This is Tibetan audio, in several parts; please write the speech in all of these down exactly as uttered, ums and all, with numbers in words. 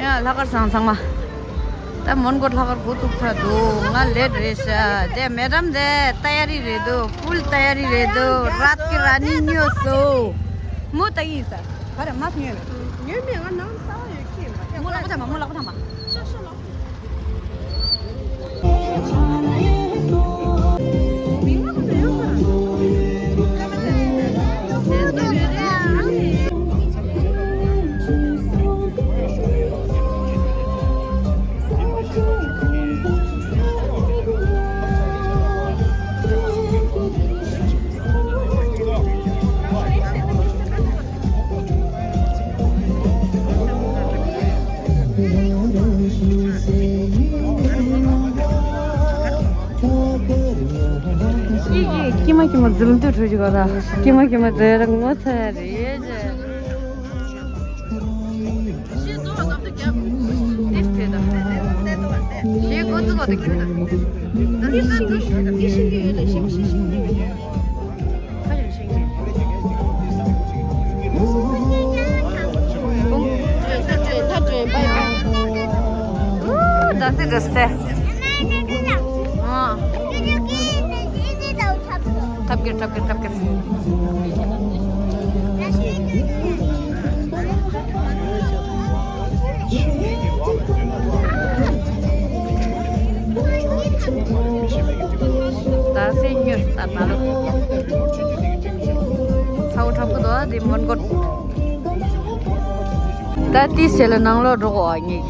ལྷག་དཀར་ཚང་ཚང་མ། ད་མོན་གྷོ་ལྷག་དཀར་འགོ་བཙུགས་ཚར་འདུག་ང་ལེཊ་རེད་ཤག་དེ་མེ་ཌམ་དེ་ཏ་ཡ་རི་རེད་འདུག་ཕུལ་ཏ་ཡ་རི་རེད་འདུག་རཱད་ཀི་རཱ་ནི་ཉོས་སོ། མོ་ད་ཡིན་ས། ག་རེ་མ་ཉོས་ནས། ཉོས་མེད། ང་ནང་གསར་པ་ཡོད་ཁྱེད་མ་ཁྱེད། མོ་ལག་པ་ཐམ་པ། མོ་ལག་པ་ཐམ་པ། ཤོག་ཤོག་ལག་པ། ཀྱེ་ཀྱེ། ཀྱེ་མ་ཀྱེ་མ། འཛུལ་འདུག་ཁྲུ་ཅིག་ག་ར། ཀྱེ་མ་ཀྱེ་མ། དེ་རང་ངོ་ཚ་རེད། ཐབས་ཀྱིས་ཐབས་ཀྱིས་ཐབས་ཀྱིས། ད་སེ་ཉོས་ད་ད་ལོ། ཚ་བོ་འཁྲབ་གི་འདུག་ཨ་དེ་མོན་གྷོ། ད་ཏི་སེ་ལ་ནང་ལོགས་འགྲོ་གོ་ཨ་ཉིག་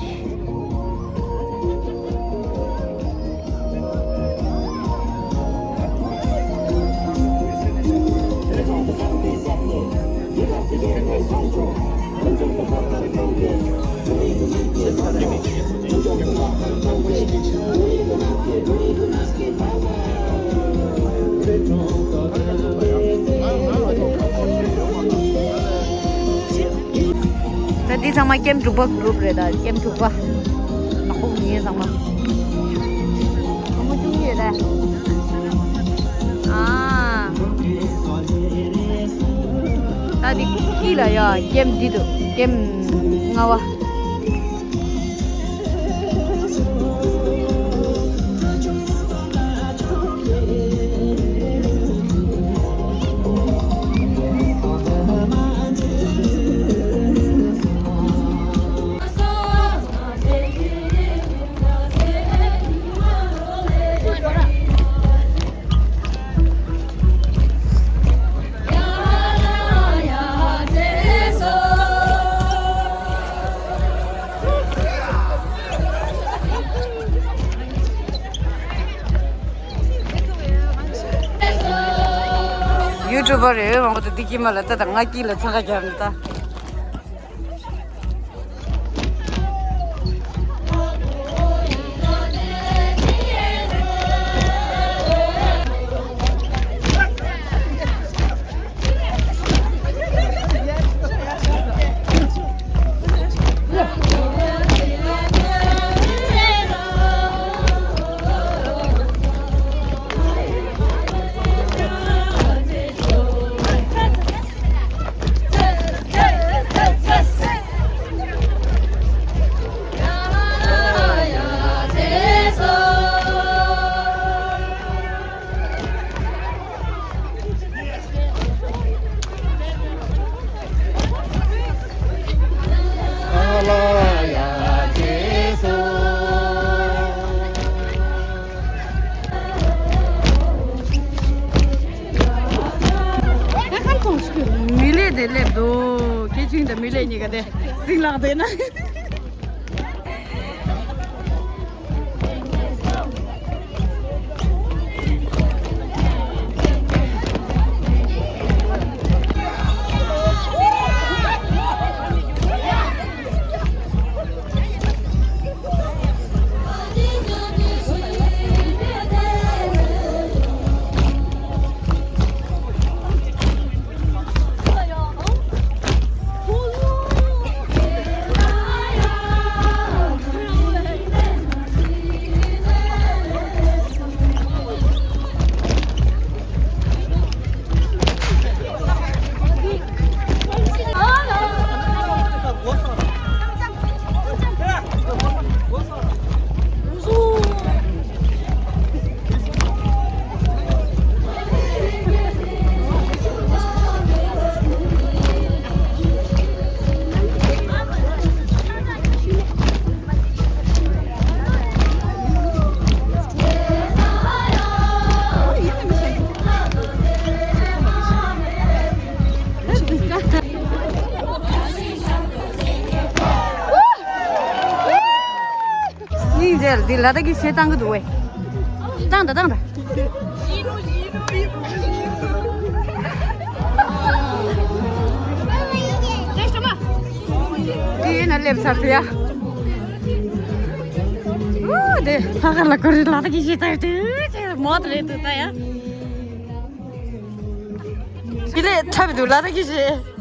ད་འདི་ཚང་མ་ཀེམ་དྲུག་པ་གུ་རུབ་རེད། ད་ཀེམ་དྲུག་པ། ནག་པོ་ཡིན་ཚང་མ། ཁོ་མོ་ཅུང་ཡོད་ད། ཨ། ད་འདི་ཀི་ལ་ཡ་ཀེམ་འདི་འདུག་ཀེམ་ལྔ་པ། ཡུ་ཊུབ་པ་རེད། མང་པོ་དེ་འདི་ཀྱི་མ་ལ་ལྟ་དང་། ང་ཀི་ལ་འཚང་ཁ་རྒྱབ་ནས་ལྟ། མི་ལས་དེ་སླེབས་འདུག་སྐྱེས་ཆུང་དང་མི་ལས་གཉིས་ཀ་དེ་སྲིང་ལག་དེ་ན། འདི་ལ་དྭགས་ཀྱི་གཞས་བཏང་གི་འདུག་བས། བཏང་དང་བཏང་དང་། དེ་ཡིན་ན་སླེབས་ཚར་ཚེ་ཡ། ཨོ་དེ་ལྷག་དཀར་ལ་ཁོ་རེ་ལ་དྭགས་ཀྱི་གཞས་བཏང་ཡོད་དུས་མོ་དེ་རེད་འདུག་ད་ཡ། དེ་ལས་འཁྲབ་འདུག་ལ་དྭགས་ཀྱི་གཞས།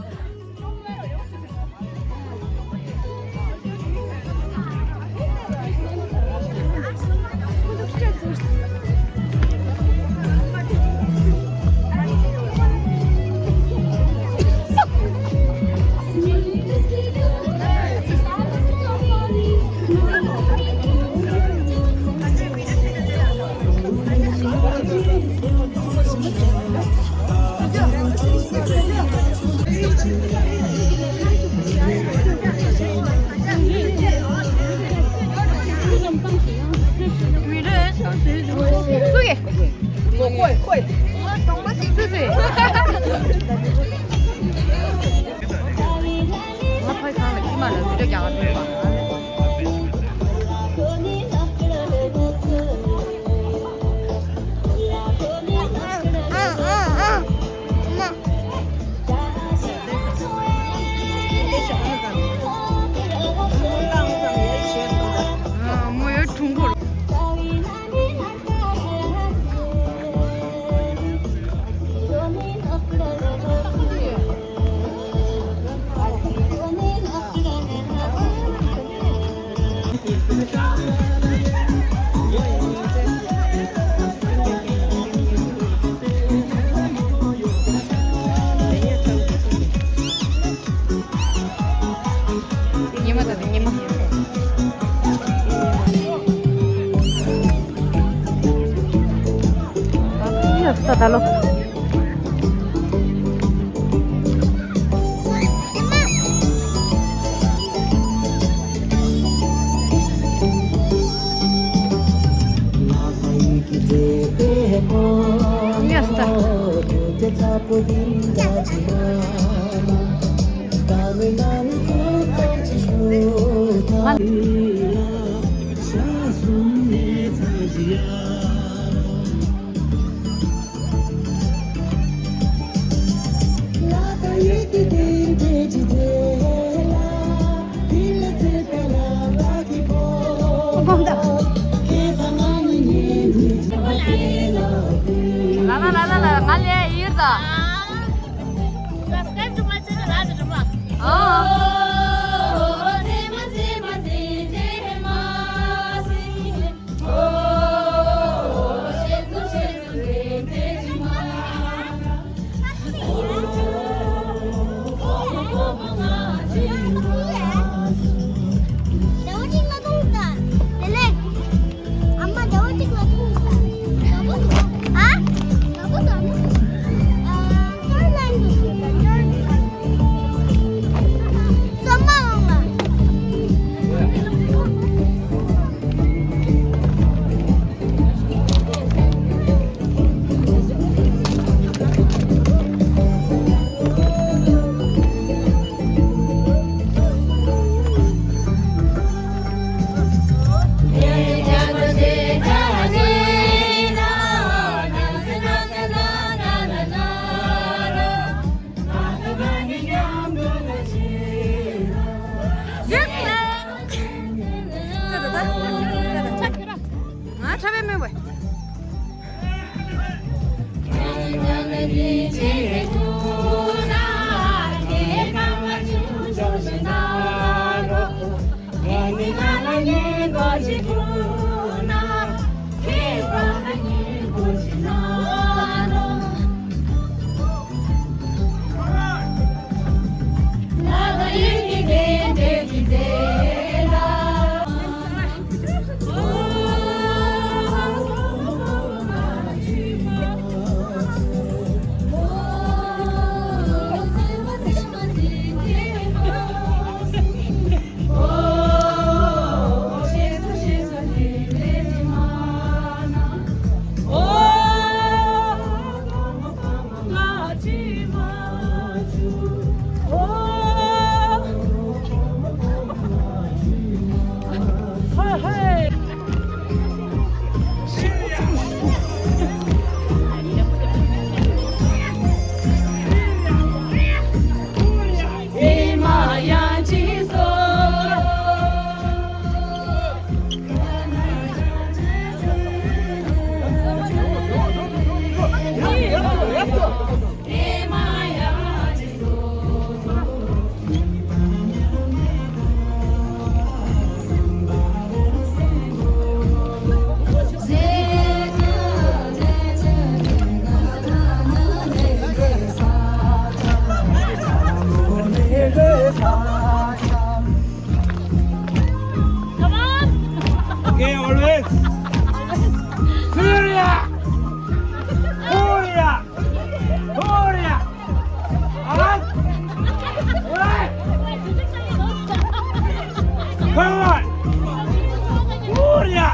ཉི་མ་དང་ཉི་མ། ཡ་ས་ད་ལོ། ཡ་ས། ལ་ལ་ལ་ལ་ང་ལས་ཡིར་ད། ང་ཁྲ་བའི་མེ་བས། Okay, always. Surya! Surya! Surya! Alright? Alright! Come on! Surya!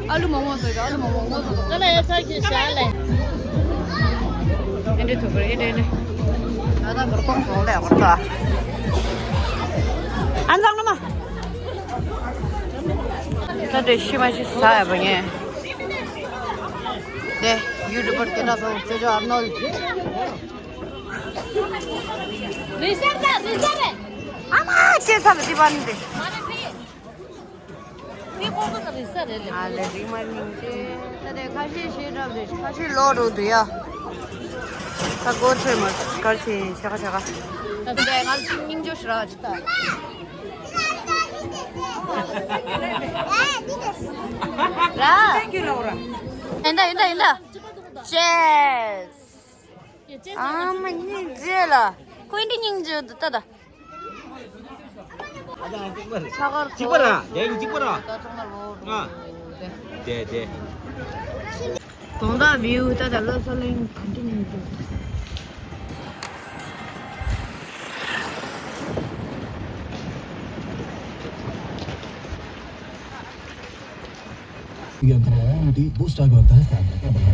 ཨ་ལུ་མོག་མོག་བཟོས་ཀྱི། ཨ་ལུ་མོག་མོག་མོག་མོག་བཟོས་ཀྱི། ཨེ་འདྲ་ཐུག་པར་ཨེ་འདྲ་ཨེ་འདྲ། ད་ལྟ་བར་ཁོང་གོང་ལས་བར་ད། ཨན་ཚང་ནུ་མ། ད་འདྲ་ཤི་མ་ཤི་ས་ཡ་བ་ངས། དེ་ཡུ་ཊུབ་པར་སྐད་གྲགས་ཚོ་ཅོ་ཅོ་ཨར་ནོལ། རི་སར་ད་རི་སར་རེད། ཨ་མ་ཁྱེད་ཚ་ལ་དེ་པ་ནི་དེ། མི་ཀོ་ཀོ་ནི་རི་ས་རེད་ལེ། ཨ་ལེ་རི་མ་རིང་ཅེ། ད་དེ་ཁ་ཤས་ཤེས་གྲབས་རེད། ཁ་ཤས་ལོ་རུ་འདུག་ཡ། ད་གོ་ཚོད་མ་སྐར་ཆེན་ཆ་ག་ཆ་ག། ད་དེ་ང་ཚོ་སྙིང་རྗེ་ཞུ་ར་ཅི་ད། ར། ཡིན་ད་ཡིན་ད་ཡིན་ད། ཅེས། ཨ་མ་སྙིང་རྗེ་ལ། ཁོ་འདི་སྙིང་རྗེ་འདུག་ད་ད། ས་གར་གཅིག་པ་ར། དེ་གཅིག་པ་ར། ད་ཚང་མ་ལོ་ཨ། དེ་དེ། དོན་དག་བིའུ་ད་ད་ལོ་སོ་ལེན་ག་འདྲ་ཉིན་དུ། Yang kena orang di bus jago tas dan